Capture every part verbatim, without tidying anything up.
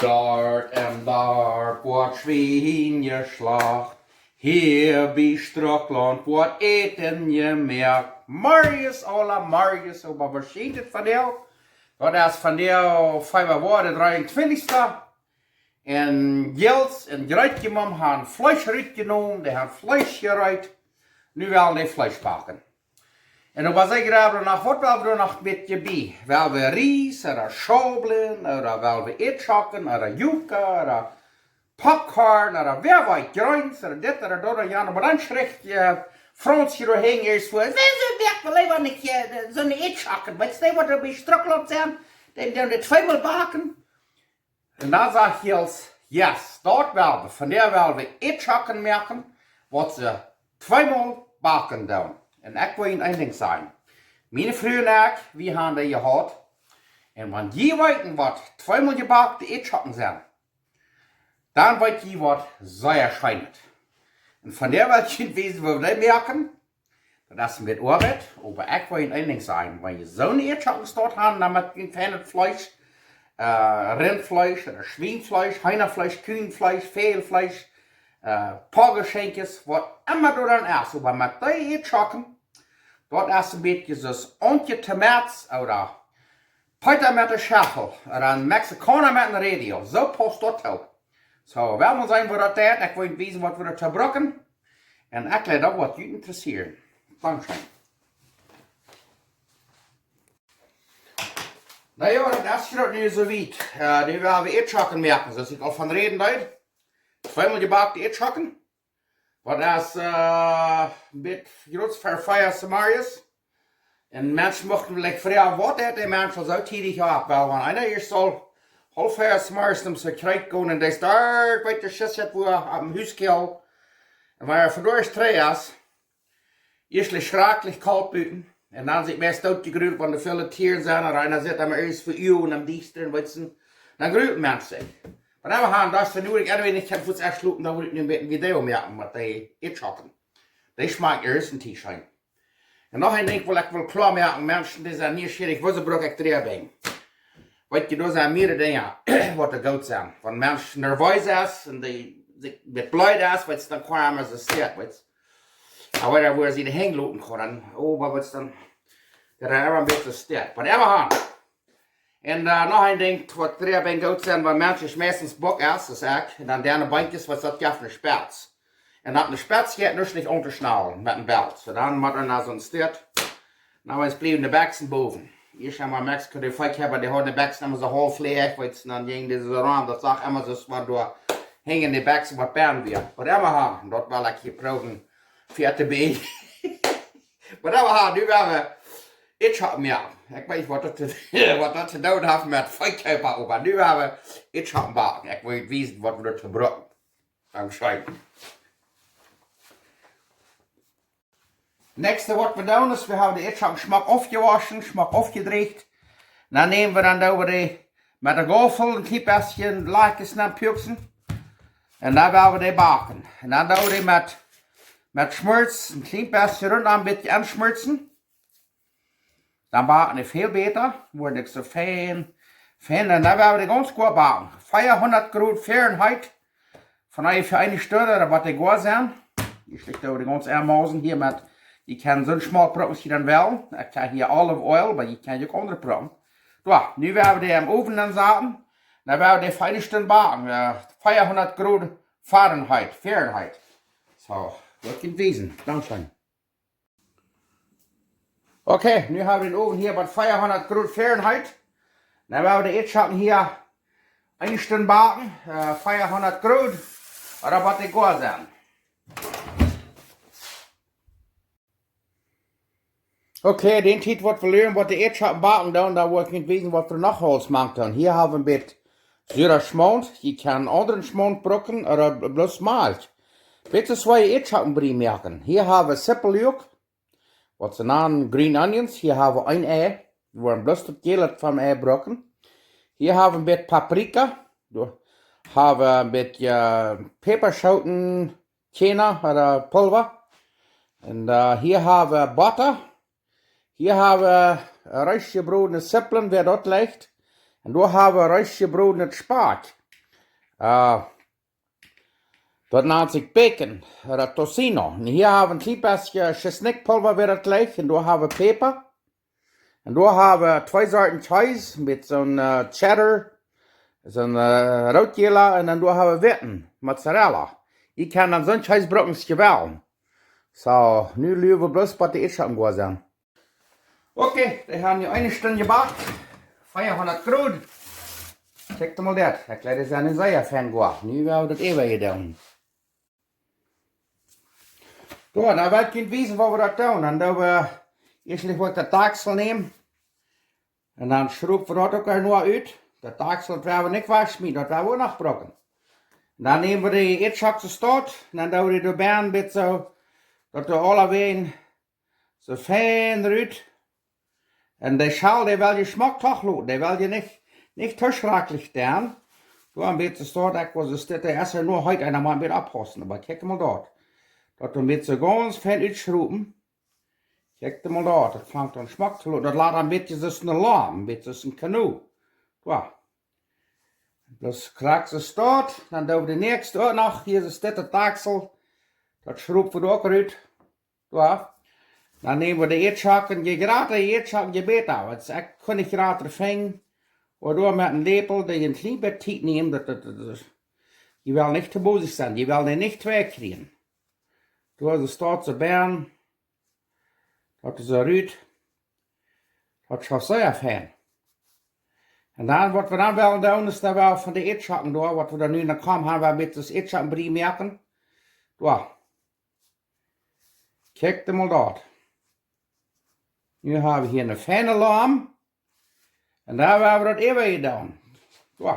Dort em Darp woat Schwien jeschlacht. Hia bie Strucklaunt woat Äten jemoakt. Morjes, aula Morjes, oba woo schient et vondoag? Daut es vondoag Februoa de dreeuntwintichste. Un Jels un Jreetjemam han Fleesch rutjenomen, dee han Fleesch jereet. Nu wellen dee Fleesch backen. Un oba see jreien noch, waut well wie noch met je bie? Well wie Ries ooda Schaublen ooda well wie Eadschocken ooda Yuca ooda Popcorn ooda wäa weet, Greens ooda dit ooda daut ooda jant. Oba dan schricht, äh, Franz hia doa hinjen ieescht väa: "Woo, soo wäa well leewa nich, äh, soone Eadschocken. Weetst du, waut doa bie Strucklaunt sent? Dee, dee, dee tweemol backen." Un dan sajcht Jels: "Yes, daut well wie. Vondoag well wie Eadschocken moaken, waut see tweemol backen doonen." Un ekj well junt een Dinkj sajen. Miene Fru un ekj, wie han dee jehaut. Un wan jie weeten, waut tweemol jebakte Eadschocken sent, dan weet jie, waut sea scheen es. Un vondoag well ekj junt wiesen, woo wie dee moaken. Daut es een bät Oabeit, oba ekj well junt een Dinkj sajen. Wan jie soone Eadschocken stoakj han, dan met een feinet Fleesch, äh, Rintfleesch ooda Schwienfleesch, Heenafleesch, Kuhnfleesch, Väajelfleesch, äh, Poageschenkjes, waut emma doa dan es. Oba met dee Eadschocken, daut es een bät soo aus Auntje Tomaten ooda Peeta met de Scheffel ooda een Mexikauna met een Radio. Soo pausst daut uk. Soo, well wie seenen, woo daut deit. Ekj well junt wiesen, waut wie doatoo brucken. Un ekj jleew, daut woat junt interessieren. Dankscheen. Na jo, daut es je nu soo wiet. Äh, nu well wie Eadschocken moaken, soo aus ekj aul von räden deed. Tweemol jebakte Eadschocken. Waut es, äh, met jrod ver fea Samarius. Un Menschen muchten veleicht froagen, waut deit de Mensch aul soo tiedich opp? Well, wan eena ieescht aul haulf fea Samarius no sien Kjrieej gonen un dee steit, weet de Schiss, woo opp däm Hus kjelt. Un wan hee vondoag trigj es, es et schrakjlich kolt buten. Un dan sikj meist doot jegruelt, wan doa väle Tieren sent, ooda eena sitt emma ieescht fa Uagen em Diestren, weetst du. Dan gruelt een Mensch sikj. Oba wie han daut vondoag, ekj weet nich, ekj ha fuaz ieescht jeschlopen, dan well ekj nu een bät een Video moaken, waut dee Eadschocken. Dee schmakjt ieescht een Tiet scheen. Un noch een Dinkj, waut ekj well kloa moaken, Menschen, dee sent nieschierich, woo see bruck ekj Drieabänk. Weetst du, doa sent mearere Dinja, waut doa goot sent. Wan een Mensch nerwees es un dee sikj met bleed es, weetst du, dan kaun hee emma soo sitten, weetst du. Oba doa, wua see de Henj loten kaun, dan, oh, oba weetst du, dan, dan emma een bät sitten. Oba emma han. Un, äh, noch een Dinkj, waut Drieabänk goot sent, wan Menschen meistens bok es, es ekj, un dan dee Beenkjes, waut daut jeft, een Spetz. Un daut een Spetz jeit nich, nich auntoschnauren met een Belt. Soo, dan mott eena soo een Stekj. Na, wan et bliewen de Bekjsen bowen. Ieescht emol Mexiko, de Volkj haben, dee hauden de Bekjsen emma soo haulf läach, weetst du, dan jinjen dee soo rom, daut sach emma soo, aus wan doa hinjen de Bekjsen waut bie wia. Waut emma han, daut well ekj hia proowen, fa to bie. Oba nu, ha, nu well wie Eadschocken, jo. Ekj weet nich, waut daut to, waut daut to doonen haft met Volkj, oba nu well wie Eadschocken backen. Ekj well junt wiesen, waut wie doatoo brucken. Dankscheen. Näakjste, waut wie doonen, es, wie haben de Eadschocken schmock aufjewoschen, schmock aufjedrieecht. Dan näm wie dan doa dee met de Gaufel een kjlien bät Lakjes nenpuaksen. Un dan well wie dee backen. Un dan doo wie dee met, met Schmolz een kjlien bät runt een bät aunschmolzen. Dan backen dee väl bäta, woaren dee soo fein, fein. Un dan well wie dee gaunz goa backen. Veahundat Grod Fahrenheit. Von onjefäa eene Stund, ooda waut dee goa sent. Hia schlicht äwa dee gaunz Aunmausen hia met, jie kjennen soon Schmolt brucken aus jie dan wellen. Ekj hab hia olive oil, oba jie kjennen uk aundre brucken. Soo, nu woa wie dee em Owen aunsaten. Dan woa wie dee fa eene Stund backen, äh, veahundat Grod Fahrenheit, Fahrenheit. Soo, daut kjennen wie wiesen. Dankscheen. Okay, nu hab wie dän Owen hia bie veahundat Grod Fahrenheit. Dan woa wie de Eadschocken hia eene Stund backen, äh, veahundat Grod, ooda waut dee goa sent. Okay, dän Tiet woa wie lieren, waut de Eadschocken backen doonen, dan woa ekj junt wiesen, waut wie noch aules mank doonen. Hia hab wie een bät sura Schmaunt, jie kjennen aundren Schmaunt brucken, ooda bl-, bloos Malkj. Bät soo aus wie Eadschocken bie moaken. Hia hab wie Sipeljuak, waut see nanen green onions. Hia hab wie een Ei, wie woaren bloos daut Jäle vom Ei brucken. Hia hab wie een bät Paprika, doa hab wie een bät, äh, Päpaschooten, Kjarna ooda Pulva. Un, äh, hia hab wie Botta. Hia hab wie, äh, reesch jebrodne Sipeln, wäa daut jleicht. Un doa hab wie reesch jebrodnet Spakj. Äh, daut nant sikj Bacon, ooda Tocino. Un hia hab wie een kjlien bät Schisnikjpulwa, wea daut jlikjt. Un doa hab wie Päpa. Un doa hab wie twee Sorten Kjees, met soon, äh, Cheddar, soon, äh, rootjäla, un dan doa hab wie witten, Mozzarella. Jie kjennen dan soon Kjees brucken aus jie wellen. Soo, nu luaren wie bloos, waut de Eadschocken goa sent. Okay, dee haben nu eene Stund jebackt. Veahundat Grod. Kjikj mol daut. Ekj jleew, dee sent sea fein goa. Nu woa wie daut äwa doonen. Soo, dan well ekj junt wiesen, woo wie daut doonen. Dan doo wie ieescht mol daut Dakjsel nämen. Un dan schrup wie daut uk noch ut. Daut Dakjsel, daut woa wie nich wajchschmieten, daut woa wie noch brucken. Dan näm wie de Eadschock soo staut, un dan doo wie dee doa bie een bät soo, daut dee aulawäajen soo fein rut. Un de Schal, dee well jie schmock toch loten, dee well jie nich, nich too schrakjlich doonen. Doa een bät soo staut, ekj wull soo, dit es nu heet, un dan mott eena oppaussen, oba kjikj mol daut. Daut een bät soo gaunz fein utschrupen. Kjikj mol daut, daut fangt aun schmock to loten. Daut lat een bät soo aus een Laum, een bät soo aus een Kanu. Soo. Daut krakjt soo staut, dan doo wie de näakjste uk noch. Hia es dit, daut Dakjsel. Daut schrup wie uk rut. Soo. Dan näm wie de Eadschocken, je jrata de Eadschocken, je bäta. Wiels ekj kunn nich jrata finjen. Oba doa met een Läpel, dee een kjlien bät Tiet nämen, daut, daut, daut, daut, jie wellen nich too bosich sennen, jie wellen dee nich twei kjrieen. Doa es daut soo bie een. Daut es soo rut. Daut schauft sea fein. Un dan, waut wie dan wellen doonen, es dan woll von de Eadschocken doa, waut wie dan nu noch haben, haben wie met daut Eadschockenbrie moaken. Soo. Kjikj mol daut. Nu haben wie hia een fein Laum. Un dan woa wie daut äwa doonen. Soo.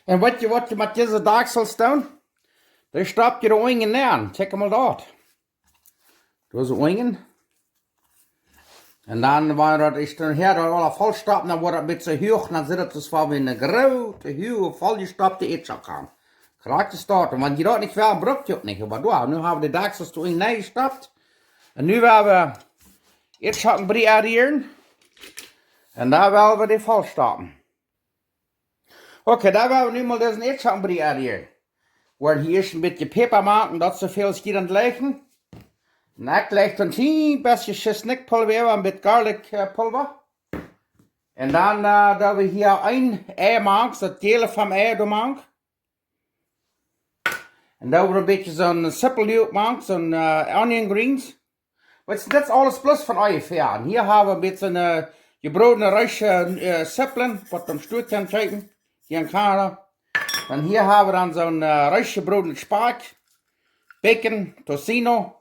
Un waut jie, waut jie met dise Dakjsels doonen, dee stop jie doa unjen nenn. Kjikj mol daut. Doa es unjen. Un dan, wan daut es dan hia, daut aula voll stoppen, dan woat daut een bät huach, dan sitt daut aus wan wie eene groote, huage, volljestoppte Eadschock haben. Krakjt soo staut. Un wan jie daut nich wellen, bruck jie uk nich. Oba doa, nu haben wie de Dakjsels doa nenn jestoppt. Un nu woa wie Eadschockenbrie aunrieren. Un dan woa wie dee voll stoppen. Okay, dan woa wie nu mol disen Eadschockenbrie aunrieren. Woa wie hia ieescht een bät Päpa moaken, daut soo väl aus jie daut jleichen. Un ekj jleich dan een kjlien bät Schisnikjpulwa, een bät Garlic, äh, Pulwa. Un dan, äh, doo wie hia een Ei mank, daut Jäle vom Ei doa mank. Un dan woa wie een bät soon Sipelluak mank, soon, äh, onion greens. Weetst, daut es aules bloos von onjefäa. Un hia haben wie een bät, äh, jebrodne reedsche, äh, Sipeln, waut wie em Stua kjennen kjeepen, hia en Kanada. Dan hia haben wie dan soon, äh, reedsche jebrodne Spakj, Bacon, Tocino.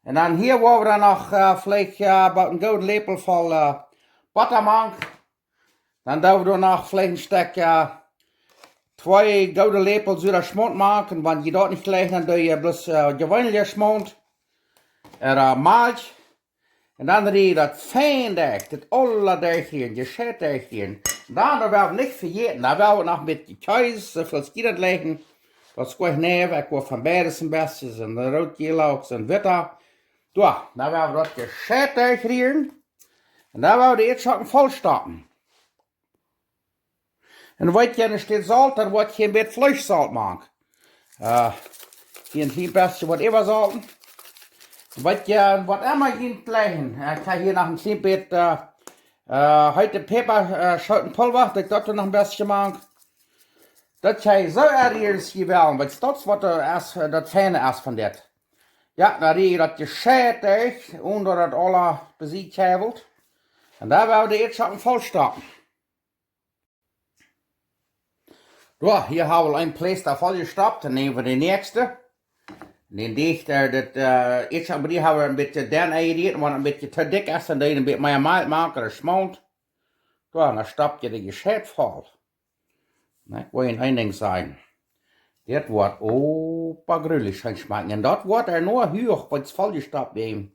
Un dan hia woa wie dan noch, äh, veleicht, äh, about een gooden Läpel voll, äh, Botta mank. Dan doo wie doa noch veleicht een Stekj, äh, twee goode Läpel sura Schmaunt mank. Un wan jie daut nich jleichen, dan doo jie bloos, äh, jeweenelje Schmaunt. Ooda, äh, Malkj. Un dan rie jie daut fein derch, daut aula derchrieren, jescheit derchrieren. Un dan, daut woa wie nich vejäten, dan woa wie noch een bät Kjees, soo väl aus jie daut jleichen. Daut es goa nich, ekj woa von beides een bät, soon rootjäla, uk soon witta. Soo, dan woa wie daut jescheit derchrieren. Un dan woa wie de Eadschocken voll stoppen. Un weetst, enne Städ Solt, dan woa ekj hia een bät Fleeschsolt mank. Äh, hia een kjlien bät waut äwasolten. Weetst, waut emma jie jleichen. Ekj hab hia noch een kjlien bät, äh, äh, heete Päpa, äh, Schootenpulwa, daut ekj daut noch een bät mank. Daut jie soo aunrieren aus jie wellen, wiels daut es waut, äh, es, äh, daut Feine es von dit. Jo, dan rie jie daut jescheit derch, onen daut daut aula besied kjeibelt. Un dan woa wie de Eadschocken voll stoppen. Soo, hia hab wie aul een Plaster voll jestoppt, dan näm wie de näakjste. Un dan dicht, äh, daut, äh, Eadschocken hab wie een bät denn aunjerieet, wan een bät too dikj es, dan doo jie een bät mea Malkj mank ooda Schmaunt. Soo, dan stoppt jie de jescheit voll. Na, ekj well junt een Dinkj sajen. Dit woat oba grulich scheen schmakjen. Un daut woat uk noch huach, waut es voll jestoppt woat.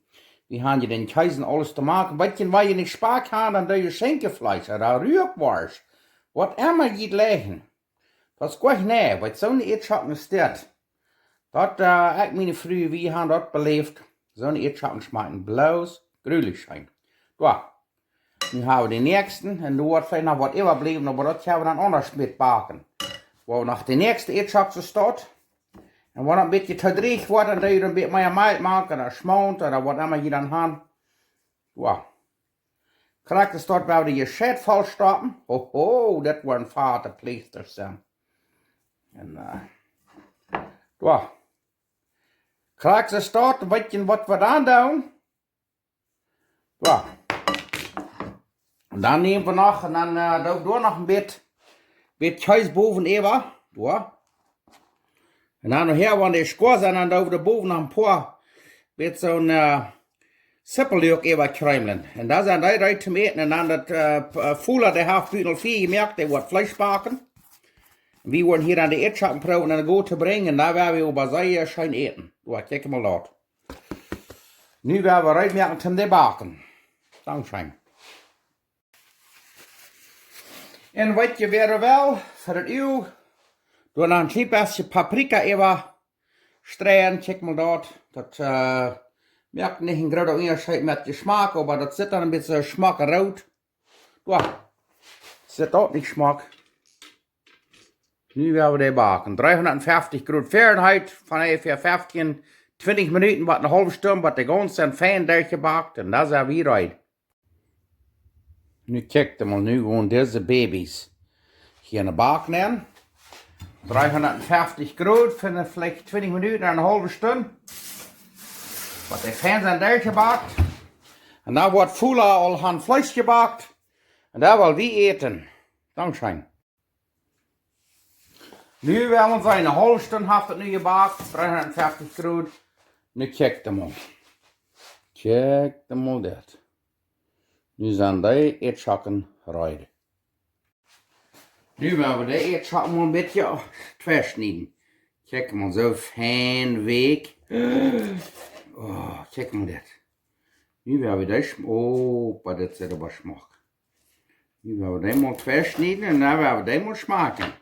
Wie haben je dän Kjees un aules to moaken? Weetst, wan jie nich Spakj haben, dan doo jie Schinkjefleesch ooda Ruakworscht. Waut emma jie jleichen. Daut es goa nich, waut soone Eadschocken es dit. Daut, äh, ekj, miene Fru, wie haben daut beläft. Soone Eadschocken schmakjen bloos grulich scheen. Soo. Nu hab wie dän näakjsten un doa woat veleicht noch waut äwabliewen, oba daut kjenn wie dan aundasch met backen. Woa wie noch dän näakjsten Eadschock soo staut. Un wan daut een bät too dreech woat, dan doo wie een bät mea Malkj mank ooda Schmaunt ooda waut emma jie dan han. Wow. Krakjt soo woa wie dee jescheit voll stoppen. Hoho, daut woaren fate Pleesters sennen. Un, äh, wow. Krakjt soo woa wie weeten waut wie dan doonen. Wow. Un dan näm wie noch, un dan, äh, doo wie doa noch een bät, bät Kjees bowen äwa. Wow. Un dan nohäa, wan dee schoa sent, dan doo wie doa bowen noch een poa, bät soon, äh, Sipelluak äwa kjreemlen. Un dan sent dee reed toom äten. Un dan daut, äh, P-, äh, Fula, dee haft buten aul fäa jemoakt, dee woat Fleesch backen. Un wie woaren hia aun de Eadschocken proowen un goot to brinjen. Un dan woa wie oba sea scheen äten. Doa, kjikj mol daut. Nu woa wie reed moaken toom dee backen. Dankscheen. Un weet jie, wäa well, fa daut Ua, doa noch een kjlien bät Paprika äwa streien, kjikj mol daut. Daut, äh, moakt nich een grooten Unjascheet met Jeschmak, oba daut sitt dan een bät schmock root. Doa, sitt daut nich schmock? Nu woa wie dee backen. Dreehundatfeftich Grod Fahrenheit, von onjefäa feftieen, twintich Minuten bat eene haulwe Stund, bat dee gaunz sent fein derchjebackt. Un dan sent wie reed. Nu kjikjt mol, nu gonen dise Babys hia enne Back nenn. Dreehundatfeftich Grod fa veleicht twintich Minuten, eene haulwe Stund. Bat dee fein sent derchjebackt. Un dan woat Fula aul aun Fleesch jebackt. Un dan woa wie äten. Dankscheen. Nu woa wie seenen, eene haulwe Stund haft daut nu jebackt, dreehundatfeftich Grod. Nu kjikjt mol. Kjikjt mol daut. Nu sent dee Eadschocken reed. Nu woa wie dee Eadschocken mol een bät tweischnieden. Kjikj mol, soo fein weekj. Oh, kjikj mol daut. Nu woa wie dee schm-, oh, oba daut sitt oba schmock. Nu woa wie dee mol tweischnieden un dan woa wie dee mol schmaken.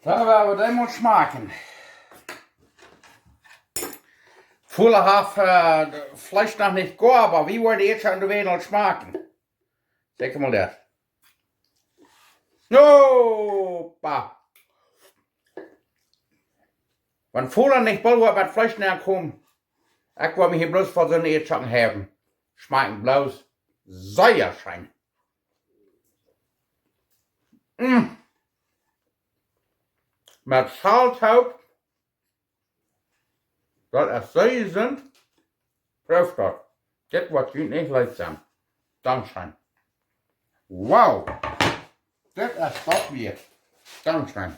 Dan woa wie dee mol schmaken. Fula haft, äh, daut Fleesch noch nich jekoakt, oba wie woaren ieescht aun de Weinel schmaken. Kjikj mol daut. Opa! Wan Fula nich boolt woat met Fleesch nenkomen, ekj woa mie hia bloos fa soone Eadschocken haben. Schmakjen bloos sea scheen. Mm. Met Solt toop. Daut es soo jesunt. Prooft daut. Dit woat junt nich leet sennen. Dankscheen. Wow. Dit es daut wieet. Dankscheen.